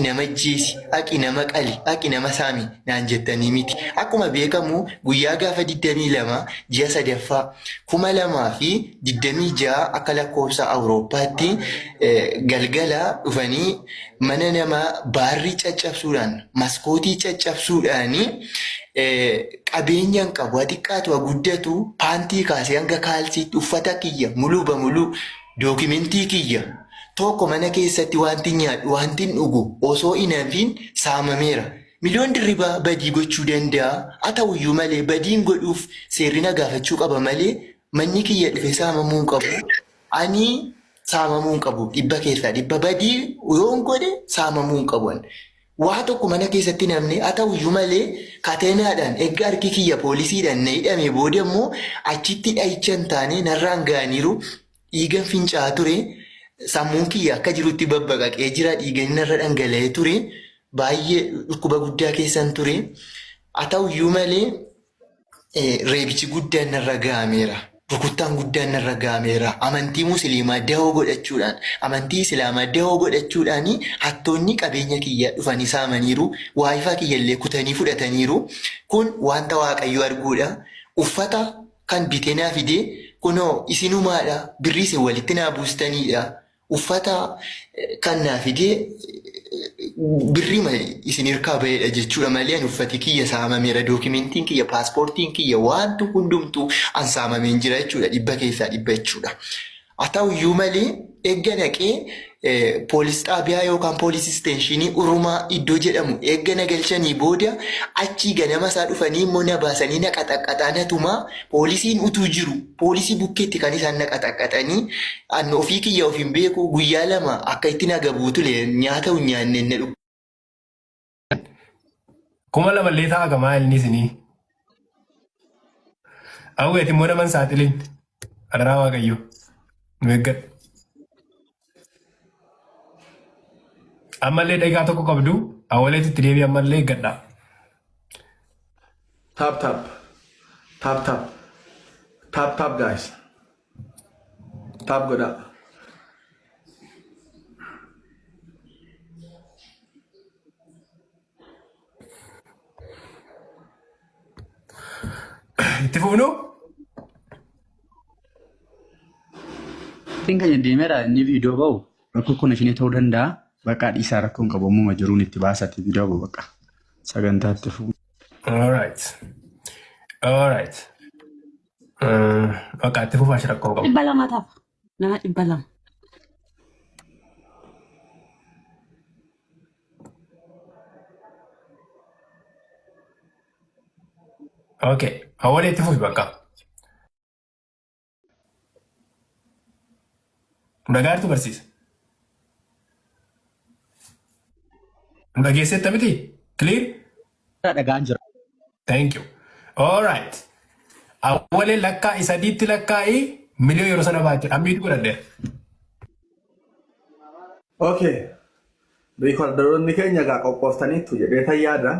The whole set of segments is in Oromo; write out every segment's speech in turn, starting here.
nama ajjeesi, haqi nama qali, haqi nama saami naan jettanii miti. Akkuma beekamu guyyaa gaafa 22 ji'a sadaffaa 2026 akka lakkoofsa Awurooppaatti galgala dhufanii mana namaa baarrii caccabsuudhaan, maskootii caccabsuudhaan qabeenyan qabu haa xiqqaatu haa guddatu paantii kaasee hanga kaalsiitti uffata kiyya muluu bamuluu dookimentii kiyya tokko mana keessatti wanti nyaadhu wanti dhugu osoo hin hafiin saamameera. Miliyoon Dirribaa badii gochuu danda'a. Haa ta'uyyuu malee badiin godhuuf seerri na gaafachuu qaba malee manni kiyya dhufe saamamuu hin qabu. Ani saamamuu hin qabu. Dhibba keessaa dhibba badii yoon godhe saamamuu hin qabu. Waa tokko mana keessatti namni haa ta'uyyuu malee kateenaadhaan erga harki kiyya poolisiidhaan na hidhamee booda immoo achitti dhahicha hin taane narraan ga'aniiru. Dhiigan fincaa'aa ture. Sammuun kiyya akka jirutti babbaqaqee jira. Dhiigni narra dhangala'ee ture. Baay'ee dhukkuba guddaa keessan ture. Haa ta'uyyuu malee reebichi guddaan narra ga'ameera. Rukuttaan guddaan narra ga'ameera. Amantii Musliimaa dahoo godhachuudhaan, amantii Islaamaa dahoo godhachuudhaan hattoonni qabeenya kiyya dhufanii saamaniiru. Waayifaa kiyya illee kutanii fudhataniiru. Kun wanta Waaqayyo arguudha. Uffata kan bitee naa fide kunoo isinumaadha. Birrii isin walitti naa buustaniidha. Uffata kan naa fide birriima isin hirkaa bahedha jechuudha malee ani uffati kiyya saamameera dookimentiin kiyya paaspoortiin kiyya wanti hundumtuu an saamameen jira jechuudha dhibba keessaa dhibba jechuudha. Haa ta'uyyuu malee eegga naqee poolis xaabiyaa yookaan poolis isteeshinii Urumaa iddoo jedhamu eegga na galchanii booda achii ganama isaa dhufanii immoo na baasanii na qaxaqqaxaa na tumaa poolisiin utuu jiru poolisii bukkeetti kan isaan na qaxaqqaxanii an ofii kiyya of hin beeku guyyaa lama akka itti na gabuu ture nyaata hin nyaanne na dhukkube. 2000 illee ta'a gamaa ilni isinii. Awweeti immoo nama hin saaxilin. Adaraa Waaqayyo. Nu eeggadhu. Ammallee daqiiqaa tokko qabdu. Awwaleetti itti deebi'i ammallee eeggadha. Tap tap. Tap tap. Tap tap guys. Tap godhaa. Itti fufnu? Ittiin keenya deemeera inni viidiyoo ba'u rakkoo konekshinii ta'uu danda'a. Bakka dhiisaa rakkoon qabu ammuma jiruun itti baasati viidiyoo ba'u bakka sagantaa itti fufu. Alright. Alright. Bakka itti fufaa shi rakkoo qabu. 200 tafa. Nama 200. Okay. Awwalee itti fufi bakka. Nu dhagaartu barsiisa. Nu dhageesseetta miti? Clear? Dhagaan jira. Thank you. All right. Awwalee lakkaa'ii sadiitti lakkaa'ii miliyoon yeroo sana baachuu ammiitu godhadheera. Okay. Riikordaroonni keenya egaa qophooftaniittu jedhee tan yaada.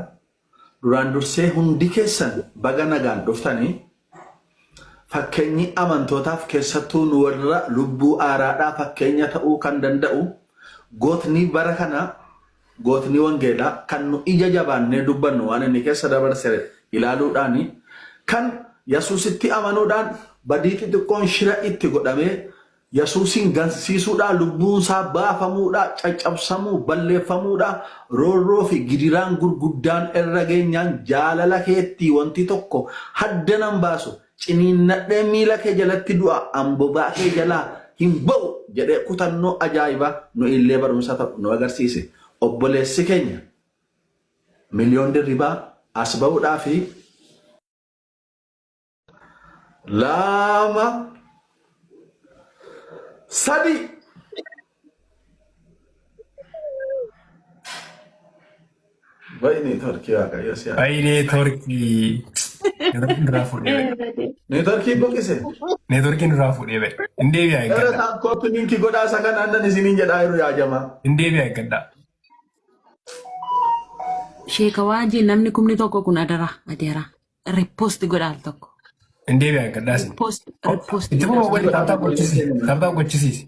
Duraan dursee hundi keessan baga nagaan dhuftanii fakkeenyi amantootaaf keessattuu nu warra lubbuu aaraadhaa fakkeenya ta'uu kan danda'u gootni bara kana gootni wangeelaa kan nu ija jabaannee dubbannu waan inni keessa dabarse ilaaluudhaani kan Yesuusitti amanuudhaan badii xixiqqoon shira itti godhamee Yesuusiin gansiisuudhaa, lubbuunsaa baafamuudhaa, caccabsamuu, balleeffamuudhaa, roorroo fi gidiraan gurguddaan irra geenyaan jaalala keettii wanti tokko hadda nan baasu, ciniinnadhee miila kee jalatti du'a, an bobaa kee jalaa hin ba'u jedhee kutannoo ajaa'ibaa nu illee barumsa ta'u nu agarsiise. Obboleessi keenya Miliyoon Dirribaa as ba'uudhaa fi 2 3. Bayi neetworkii waaqayyo si haa. Bayi neetworkii. Neetworkiin duraa fuudhee ba'e. Neetworkii boqise. Neetworkiin duraa fuudhee ba'e. Hin deebi'a Gara eeggadha. taap kooppi linkii godhaa isa kana annan isiniin jedhaa jiru yaa jamaa. Hin deebi'a eeggadha. Sheeka waajii namni 1000 kun adara adara. Repost godha al tokko. Hin deebi'a eeggadhaa isin. Repost repost Itti godha. fufa waliin taaptaap gochisiisi. Taaptaap gochisiisi.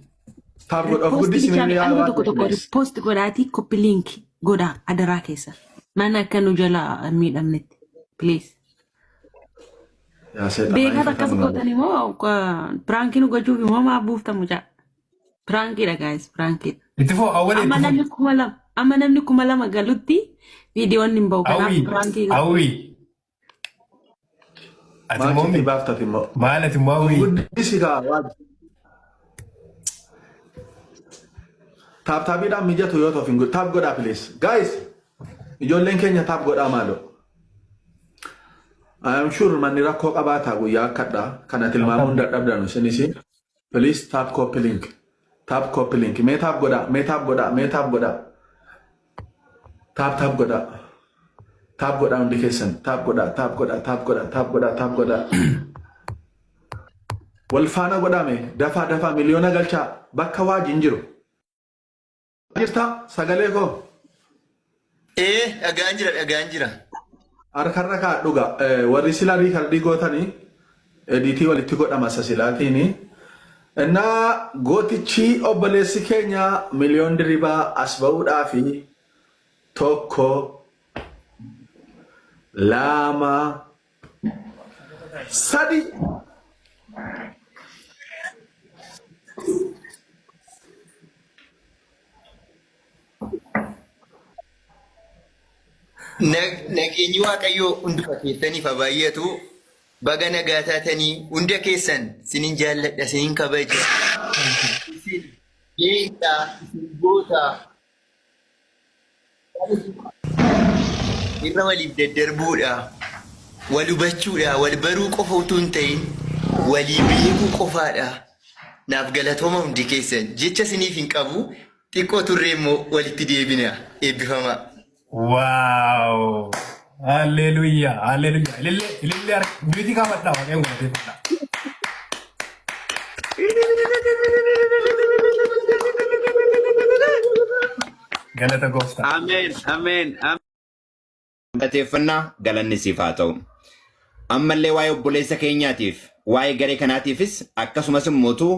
Taap godha of Repost guddisi bichaa mee yaa namni tokko waaqayyo. tokko repost godhaatii copy link. Godhaa adaraa keessa. Mana akka nu jala miidhamnetti. Please. Yaa seexanaa Beekaa akkas ifatan malee. gootan immoo piraankii nu gochuuf immoo maaf buuftan mucaa. Piraankiidha guys piraankiidha. Itti foo awwalee Amma itti foo. namni 2000 amma namni 2000 galutti viidiyoon hin bahu kanaaf Hawwii piraankii hawwii. Ati Maal immoo sitti baaftati immoo. maal ati immoo hawwii. Guddisi kaa waaj. Taap taapiidhaan mijatu yoo ta'u hin godhu. Taap godhaa please. Guys ijoolleen keenya taap godhaa maaloo. I am sure manni rakkoo qabaataa guyyaa akkadhaa kana tilmaamuun dadhabdanu isinis. Please tap copy link. Tap copy link. Mee tap godhaa. Mee tap godhaa. Mee tap godhaa. Tap tap godhaa. Tap godhaa hundi keessan. Tap godhaa. Tap godhaa. Tap godhaa. Tap godhaa. Tap godhaa. Wal faana godhaa mee. Dafaa dafaa miliyoona galchaa. Bakka waajiin jiru. Jirtaa sagalee koo. Ee dhagaan jira dhagaan jira. Harkarra kaadhu gaa. Warri sila riikardii gootanii ediitii walitti godhama isa silaatiini. Innaa gootichi obboleessi keenya miliyoon diribaa as ba'uudhaafi tokko lama sadi. Nageenyi Waaqayyoo hunduma keessaniif haa baay'atu. Baga nagaa taatanii hunda keessan sinin jaalladha sinin kabaja. Isin leenca, isin goota. Irra waliif daddarbuudha. Wal hubachuudha. Wal baruu qofa utuu hin ta'in walii beekuu qofaadha. Naaf galatooma hundi keessan. Jecha isiniif hin qabu. Xiqqoo turree immoo walitti deebina. Eebbifamaa. Wow! Hallelujah! Hallelujah! Ilillee ilillee harka miyuutii kaafadhaa waaqayyoon galateeffadhaa. Galata gooftaa. Ameen, ameen, ameen. Galateeffannaa galanni siif haa ta'u. Ammallee waa'ee obboleessa keenyaatiif, waa'ee garee kanaatiifis akkasumas immoo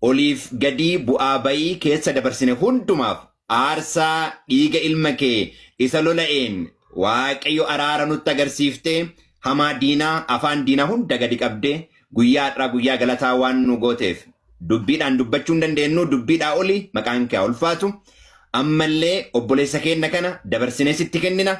oliif gadii bu'aa bayii keessa dabarsine hundumaaf aarsaa dhiiga ilma kee isa lola'een Waaqayyo araara nutti agarsiiftee hamaa diinaa afaan diinaa hunda gadi qabdee guyyaa har'aa guyyaa galataa waan nu gooteef dubbiidhaan dubbachuu hin dandeenyu dubbiidhaa oli maqaan kee haa ulfaatu. Ammallee obboleessa keenya kana dabarsinee sitti kennina.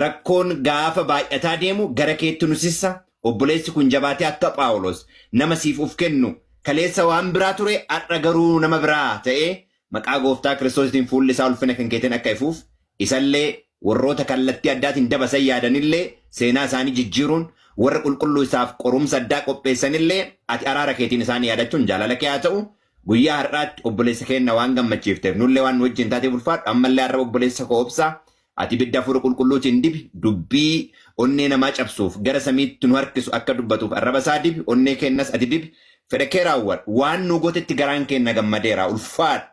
Rakkoon gaafa baay'ataa deemu gara keetti nu sissa. Obboleessi kun jabaatee akka Phaawulos nama siif uf kennu kaleessa waan biraa ture har'a garuu nama biraa ta'ee maqaa gooftaa Kiristoositiin fuulli isaa ulfina kan keetiin akka ifuuf isallee warroota kallattii addaatiin dabasan yaadanillee seenaa isaanii jijjiiruun warra qulqulluu isaaf qorumsa addaa qopheessanillee ati araara keetiin isaan yaadachuun jaalala kee haa ta'u. Guyyaa har'aatti obboleessa keenya waan gammachiifteef nullee waan nu wajjin taateef ulfaadhu. Ammallee har'a obboleessa koo obsaa ati ibidda hafuura qulqulluutiin dibi dubbii onnee namaa cabsuuf gara samiitti nu harkisu akka dubbatuuf arraba isaa dibi onnee keenyas ati dibi fedha kee raawwadhu waan nu gootetti garaan keenya gammadeera ulfaadhu.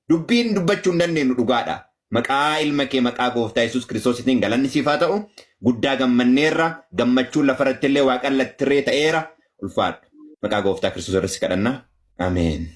Dubbiin dubbachuu hin dandeenyu dhugaadha. Maqaa ilma kee maqaa gooftaa Yesuus Kiristoositiin galanni siif haa ta'u. Guddaa gammanneerra gammachuun lafarratti illee waaqallattirree ta'eera ulfaadhu. Maqaa gooftaa Kiristoos irratti kadhanna. Ameen.